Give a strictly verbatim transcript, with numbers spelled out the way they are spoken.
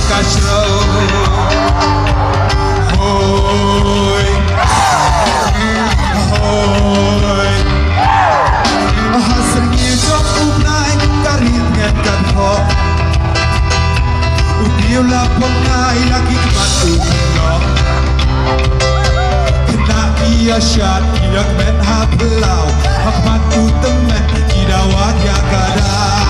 Ka shro. Hoi. Hoi. Ha syrngiew jong u bnai ka rit ngen ka thoh. U briew la pyngai la ki khmat u tymmen. Khynnah ki ïa shad ki ïa kmen ha phyllaw. Ha khmat u tymmen ki da wad ïa ka da.